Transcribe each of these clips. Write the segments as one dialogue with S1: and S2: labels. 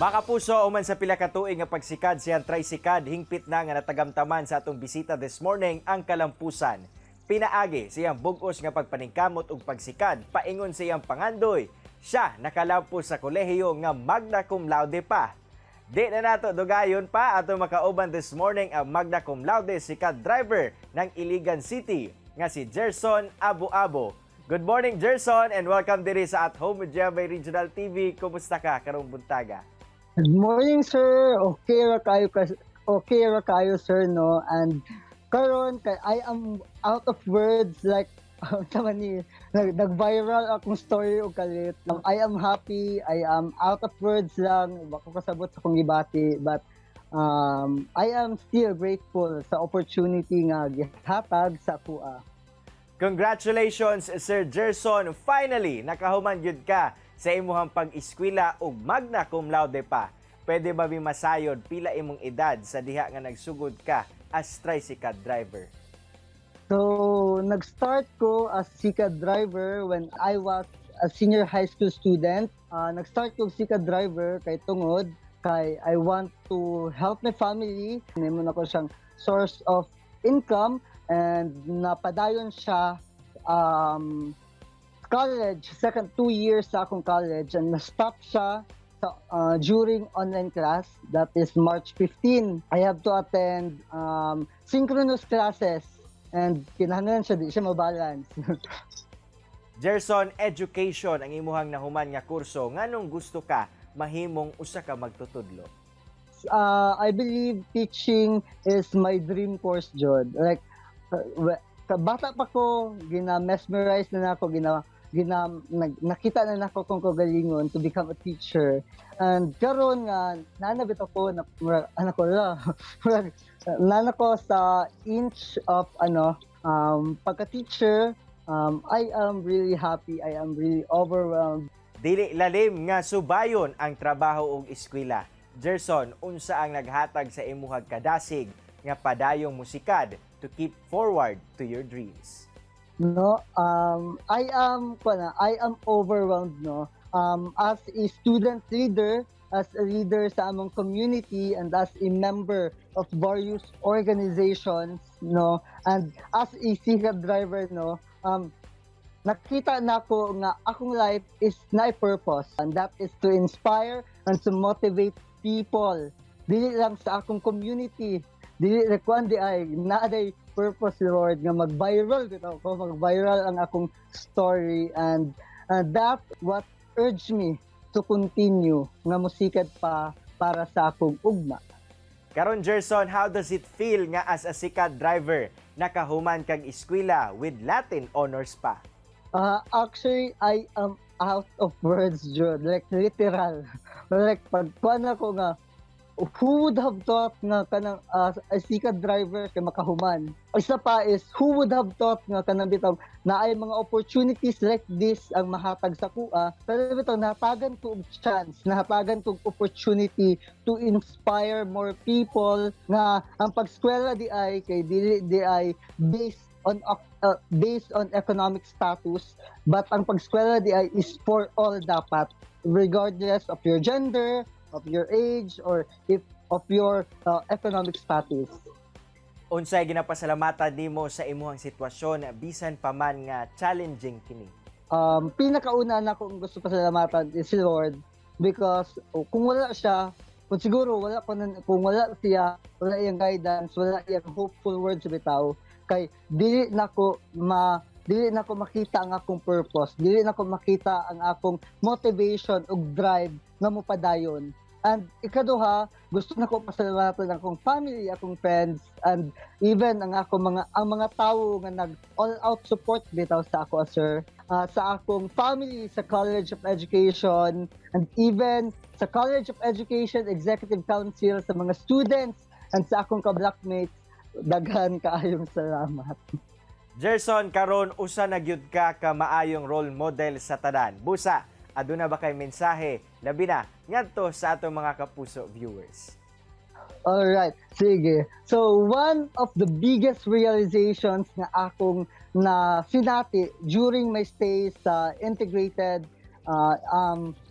S1: Mga kapuso, human sa pila ka tuig nga pagsikad sa iyang trisikad, hingpit na nga natagamtaman sa atong bisita this morning ang kalampusan. Pinaagi sa iyang bug-os nga pagpaningkamot ug pagsikad paingon sa iyang pangandoy, siya nakalampos sa kolehiyo nga magna cum laude pa. Di na nato dugayon pa, ato makauban this morning ang magna cum laude sikad driver ng Iligan City nga si Gerson Abo-Abo. Good morning, Gerson, and welcome diri sa At Home with GMA Regional TV. Kumusta ka karong buntaga?
S2: Good morning, sir. Okay ra kayo, sir, no? And karon kay I am out of words, like tama ni nag-viral akong story og kalit. I am happy. I am out of words lang. Wa ko kasabot sa akong gibati, but I am still grateful sa opportunity nga gihatag sa akoa.
S1: Congratulations, Sir Gerson. Finally, nakahuman gyud ka sa imuhang pag-eskwela ug magna cum laude pa. Pwede ba mi masayod pila imong edad sa diha nga nagsugod ka as tricycle driver?
S2: So, nag-start ko as sikad driver when I was a senior high school student. Nag-start ko sikad driver kay tungod kay I want to help my family. Nahimo nako siyang source of income and napadayon siya college, second 2 years sa akong college, and na-stop siya sa during online class. That is March 15. I have to attend synchronous classes and kinahanglan siya, di siya mabalance.
S1: Gerson, education ang imuhang nahuman nga kurso. Nganong gusto ka mahimong usa ka magtutudlo?
S2: I believe teaching is my dream course, jud. Like, bata pa ko, gina-mesmerize na nako, gina gina nag, nakita na nako kung kagalingon to become a teacher. And karon nga naa na bitaw ko na murag, ano ko la, murag, naa na ko sa inch of ano pagka-teacher. I am really happy. I am really overwhelmed.
S1: Dili lalim nga subayon ang trabaho ug eskwela. Gerson, unsa ang naghatag sa imuhag kadasig nga padayong musikad to keep forward to your dreams?
S2: No, I am overwhelmed, no, as a student leader, as a leader sa among community, and as a member of various organizations, no, and as a sikad driver, no, nakita nako nga akong life is na purpose, and that is to inspire and to motivate people, dili lang sa akong community, dili ra kuan di ay naa day purpose, Lord, nga mag-viral bitaw ko, mag-viral ang akong story, and that what urged me to continue nga musikad pa para sa akong ugma.
S1: Karon, Gerson, how does it feel nga as a sikad driver nakahuman kag eskwela with Latin honors pa?
S2: Actually, I am out of words, jud. Like, literal. Like, pag kuan ako nga, who would have thought nga kanang a sikad driver kay makahuman? Isa pa is, who would have thought nga kanang bitaw naay mga opportunities like this ang mahatag sa akoa? Pero bitaw nahatagan ko og chance, nahatagan ko og opportunity to inspire more people nga ang pagskwela di ay kay dili di ay based on economic status, but ang pagskwela di ay is for all dapat, regardless of your gender, of your age, or if of your economic status.
S1: Unsay ginapasalamatan nimo sa imuhang sitwasyon bisan pa man nga challenging kini?
S2: Pinakauna na akong gusto pasalamatan is si Lord, because oh, kung wala siya, kung siguro wala ko nan, kung wala siya, wala iyang guidance, wala iyang hopeful words bitaw, kay dili nako makita ang akong purpose, dili nako makita ang akong motivation ug drive nga mopadayon. And ikaduha, gusto nako pasalamatan ang akong family, akong friends, and even ang mga tawo nga nag all out support bitaw sa ako, sir. Sa akong family sa College of Education and even sa College of Education Executive Council, sa mga students and sa akong ka-blockmates, daghan kaayong salamat.
S1: Gerson, karon usa na gyud ka ka maayong role model sa tanan. Busa, aduna ba kay mensahe labi na ngadto sa atong mga kapuso viewers?
S2: Alright, sige. So, one of the biggest realizations nga akong na sinati during my stay sa integrated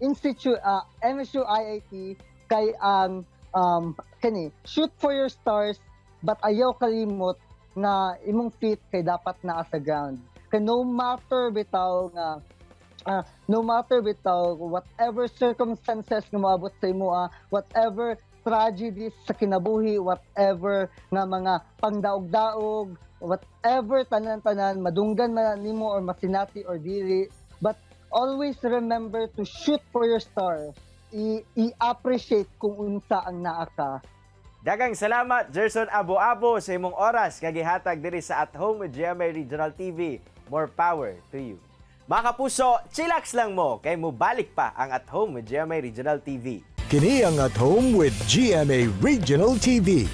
S2: institute, MSU IIT. Kay ang kani, shoot for your stars, but ayaw kalimot nga imong feet kay dapat naa sa ground. Kay no matter bitaw nga no matter bitaw whatever circumstances nga moabot sa imo, whatever tragedies sa kinabuhi, whatever nga mga pangdaog-daog, whatever tanan-tanan, madunggan man nimo or masinati or dili, but always remember to shoot for your star. I-appreciate kung unsa ang naa ka.
S1: Daghang salamat, Gerson Abo-Abo, sa imong oras nga gihatag diri sa At Home with GMA Regional TV. More power to you. Mga kapuso, chillax lang mo kay mubalik pa ang At Home with GMA Regional TV.
S3: Kini ang At Home with GMA Regional TV.